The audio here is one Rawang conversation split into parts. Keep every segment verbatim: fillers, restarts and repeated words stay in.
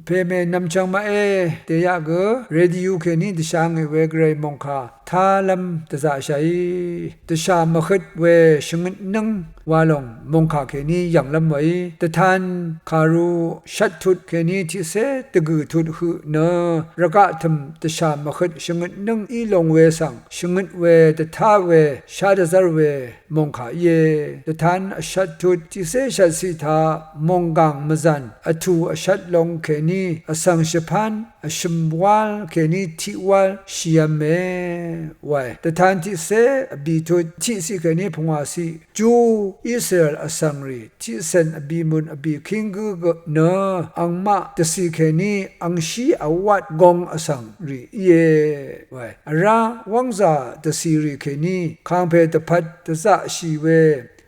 Pèmè nv̀mchvng maqé, dèyaq gø radio kèní dvsha ngì we gvray mòngkà tálv́m dvzaqshàí, dvshà mvhøt we shvngøtnǿng wa lòng mòngkà kèní yv̀nglv́m weí, dvtan kàru shvttut kèní tiqcé dvgø̀tut høq nø, rvgaq tø̀m dvshà mvhøt shvngøtnǿng í long we svng shvngøt we dvtá we shá dvzv́r we mòngkà íe. Dvtan vshvttut tiqcé shvtciq taq mònggàng mvzv̀n vtù vshvt long kèní vsvng shvpán vshø̀m wál kèní tiq wál shìv̄me wae. Dvtan tiqcé vbìtut tiqciq kèní pungwàciq Ju Israel vsvng rì tiqcèn vbìmùn vbìkíng gǿ gø nø angmaq dvcì kèní angshí vwat gong vsvng rì íe wae. Vrá wv́ngzà dvcì rì kèní kàngpè dvpvt dvzaqshì we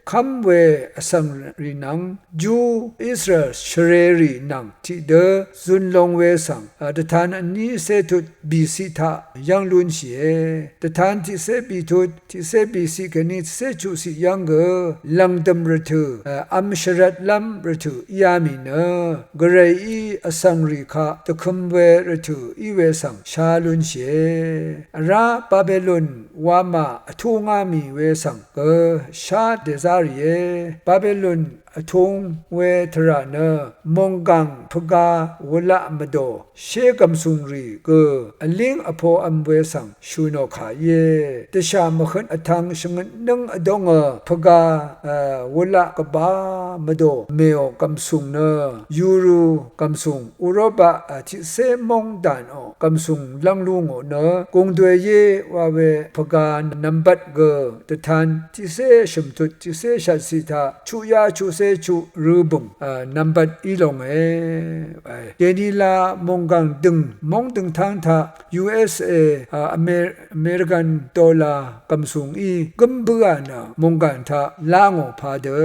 kv́m we vsvng rì nvng Ju Israel shvrē rì nvng tiqdø zun long we svng, a, dvtan vnícé tut bìciq taq yv́ng lúnshìe. Dvtan tiqcé bìtut tiqcé bìciq kèní tiqcé chuqciq yv́ng gø lv̀ngdø̀m rvtø̀, a, v̄m shvrvtlv́m rvtø̀ íá mì nø gvrayí vsvng rì kaq dvkøm we rvtø̀ í we svng shá lúnshìe. Vrá Babelon wamà vtúngá mì we svng gø shá dèzá rìe. Babelon vtung we tvrà nø mònggàng pvga wulaq mvdò shé gv̀msùng rì gø vlíng vpov̄m we svng shø̀ nò kà íe. Dvshà mvhøt vtv̄ng shvngøtnǿng vdóngø pvga, e, wulaq gvbā mvdò mèò gv̀msùng nø yuru gv̀msùng Uropa, a, tiqcé móng dànò gv̀msùng lv́ng lú ngò nø gungdwe yé wa we pvga nvmbat gø dvtan tiqcé shø̀mtut tiqcé shvtciq taq chuqyá chuqcé chuq rø bø̀ng, a, nvmbat í longe. Dènila mònggàng dø̀ng móng dø̀ngtáng taq U S A, a, Amer American dollar gv̀msùng í gǿm bǿà nø mònggàng taq lá ngò padø,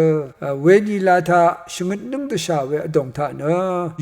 a, wenila taq shvngøtnǿng dvshà we vdòng taq nø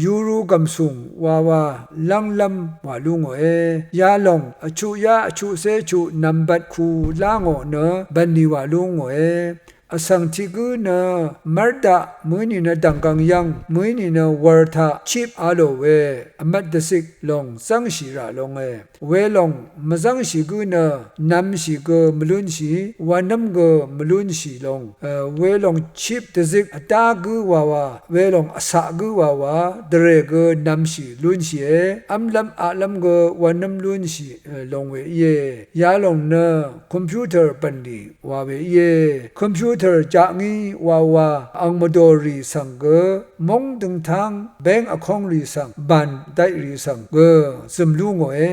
yuru gv̀msùng wawa lv́nglv́m wà lú ngòe. Yalòng vchuqyá vchuqcé chuq nvmbat ku lá ngò nø bv̀nlì wà lú ngòe. Vsvng tiq gǿ nø mv́rdaq mø̀í nìnø dv̀nggvng yv́ng mø̀í nìnø wur taq chip a lò we vmvt dvzik lòng zv́ngshì rà longe. Welòng mvzv́ngshì gǿ nø nv̄mshì gø mvlúnshì, wvnǿm gø mvlúnshì long, e, welòng chip dvzik vdá gǿ wawa, welòng vcaq gǿ wawa, dvrè gø nv̄mshì lúnshìe, v́mlv́m aqlv́m gø wvnǿm lúnshì, e, long we íe. Yalòng nø computer bv̀nlì wa we íe. Computer jaq ngí wawa ang mvdòrì svng gø móng døngtáng béng vkóngrì svng bàn daqrì svng gø zø̀m lú ngòe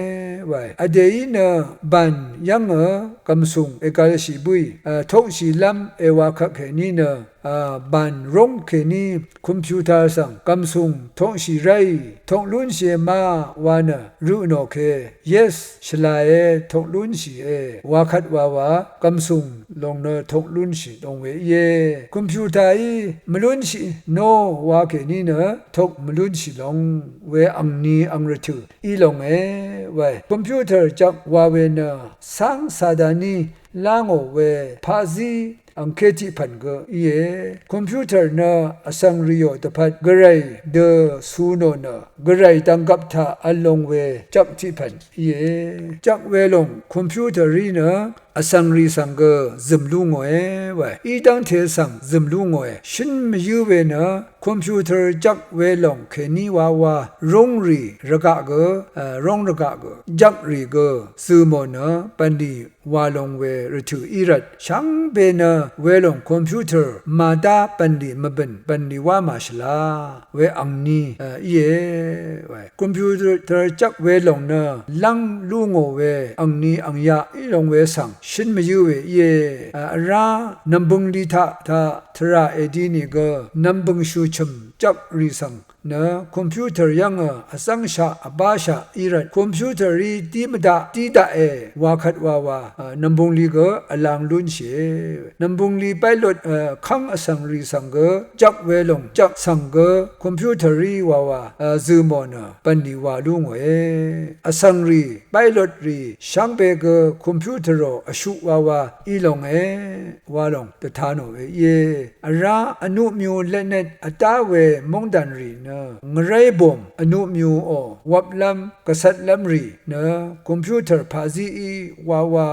wae. Vdèí nø bàn yv́ngø gv̀msùng ègvlshì bǿì, e, tokshìlv́m èwakvp kèní nø, a, bàn rúng kèní computer svng gv̀msùng tokshì ráì tok lúnshìe ma wa nø rø nò ke. Yes, shvlàe, tok lúnshìe, wakvt wawa gv̀msùng lòng nø tok lúnshì long we íe. Computer í mvlúnshì nò wa kèní nø tok mvlúnshì long we angni ang rvtø̀ í longe wae. Computer jvk wa we nø cáng Sataní lá ngò we paqzí angké tiq pv̀n gø íe. Computer nø vsvng rìò dvpvt gvray dø cu nò nø gvray dvnggvp taq v̄l long we jvk tiq pv̀n íe. Jvk welòng computer í nø vsvng rì svng gø zø̀m lú ngòe wae. Í dv́ngte svng zø̀m lú ngòe. Shǿn mvyǿ we nø computer jvk welòng kèní wawa rúngrì rvgaq gø, e, rúng rvgaq gø jvkrì gø zø̀ mò nø bv̀nlì wa long we rvtø̀ í rvt shvngbe nø welòng computer màdá bv̀nlì mvbø̀n bv̀nlì wá màshvla we angni, e, íe wae. Computer jvk welòng nø lv́ng lú ngò we angni angyaq í long we svng shǿn mvyǿ we íe. E, vrá nv̀mbøngli taq taq tvrà èdi nìgø nv̀mbø̀ngshù chø̀m jvkrì svng nø computer yv́ngø vzv́ngshaq vbáshaq í rvt computer í dí mvdaq dí daqe wakvt wawa, a, nv̀mbungli gø vlang lúnshìe. Nv̀mbungli báilot, a, kv́ng vsvng rì svng gø jvk welòng jvk svng gø computer í wawa, a, zø̀ mò nø bv̀nlì wà lú ngòe. Vsvng rì báilot rì shvngbe gø computerò vshuq wawa í longe wa lòng dvta nò we íe. Vrá vnuq myu letnet vdá we móngdàn rì nø ngvray bùm vnuq myuò wvplv́m gvcvtlv́m rì nø computer paqzíí wawa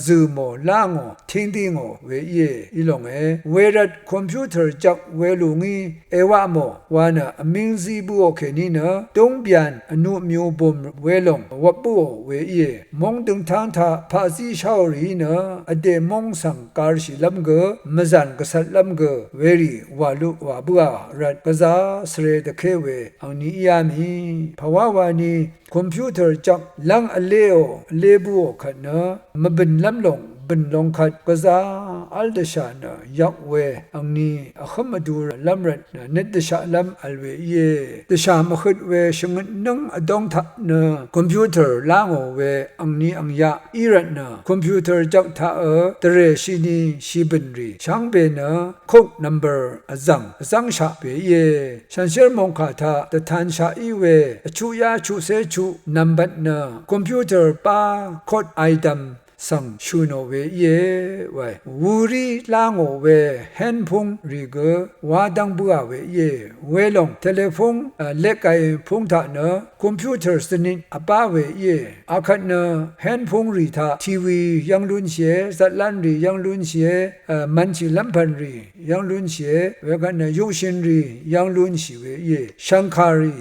zø̀mò lángò tíngdíngò we íe í longe. Wervt computer jvk we lù ngí èwaqmò wa nø vmíng zí bǿò kèní nø dúngbyan vnuq myu bùm welòng wvp bǿò we íe. Móng døngtáng taq paqzí sháò rìí nø vdè móng svng garshìlv́m gø mvzàn gvcvtlv́m gø werì wà luq wà bǿà rvt gvzá svre dvké we angni íá mì. Pàwá wani computer jvk lv́ng vléò vlé bǿò kvt nø mvbø̀nlv́m lòng bø̀n long kvt gvzá v́l dvshà nø yvk we angni vhǿm vdulv́m rvt nø nøt dvshaqlv́m vl we íe. Dvshà mvhøt we shvngøt nǿng vdóng taq nø computer lángò we angni angyaq í rvt nø computer jvk taqø dvrè shini shìbø̀n rì shvngbe nø kuk number vzv̀ng vzv́ngshaq we íe. Shanshér mòngkà taq dvtanshaq í we vchuqyá chuqcé chuq nv̀mbvt nø computer bá code aidvm svng shø̀ nò we íe wae. Wuri lángò we henpúng rì gø wa dv́ng bǿà we íe. Welòng telefúng leqgay púng taq nø computer svnit vbá we íe. Akvt nø henpúng rì taq tiwi yv́ng lúnshìe, zvtlán rì yv́ng lúnshìe, mvnshì lv́mpv̀n rì yv́ng lúnshìe, wekvt nø yuqshøn rì yv́ng lúnshì we íe. Shv̀ngkà rì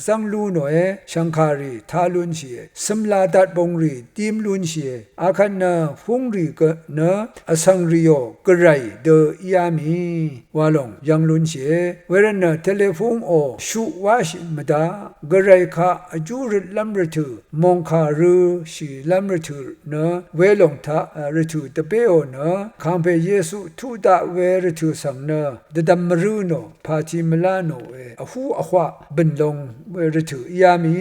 zv́ng lú nòe, shv̀ngkà rì tá lúnshìe. Cømla datbung rì dím lúnshìe. Akvt nø púngrì gø nø vsvng rìò gvray dø íá mì wa lòng yv́ng lúnshìe. Wervt nø telefúngò shuq wáshì mvdaq gvray kaq vjú røtlv́m rvtø̀ mòngkà rø̄shìlv́m rvtø̀ nø welòng taq rvtø̀ dvbéò nø kàngpè Yesu tuq daq we rvtø̀ svng nø dvdvm mvrǿ nò pàti mvlá nò we vhú vhwaq bø̀n long we rvtø̀ íá mì.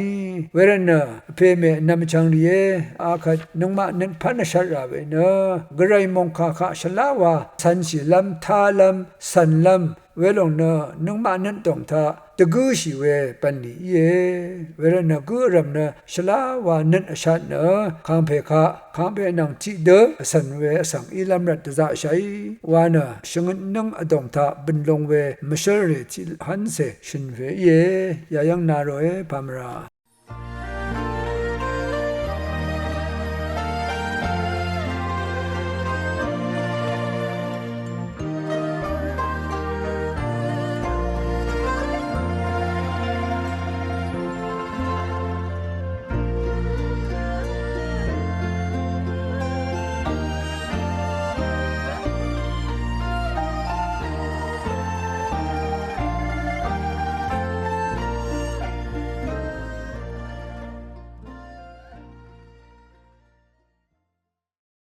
Wervt nø vpè mè vnvm vchvng rìé akvt nøngmaq nøt pv́n vshvt rà we nø gvray mòngkà kaq shvlá wa cv̄nshìlv́m tálv́m cv̀nlv́m welòng nø nøngmaq nøt dòng taq dvgǿshì we bv̀nlì íe. Wervt nø gǿ vrv̀m nø shvlá wa nøt vshat nø kàngpè kaq kàngpè nvng tiqdø vcv̀n we vsvng ílv́m rvt dvzaqshàí wa nø shvngøt nǿng vdòng taq bø̀n long we mvshǿlrì tiq hv́ncè shø̀n we íe. Yayv́ng na ròe pàmvrà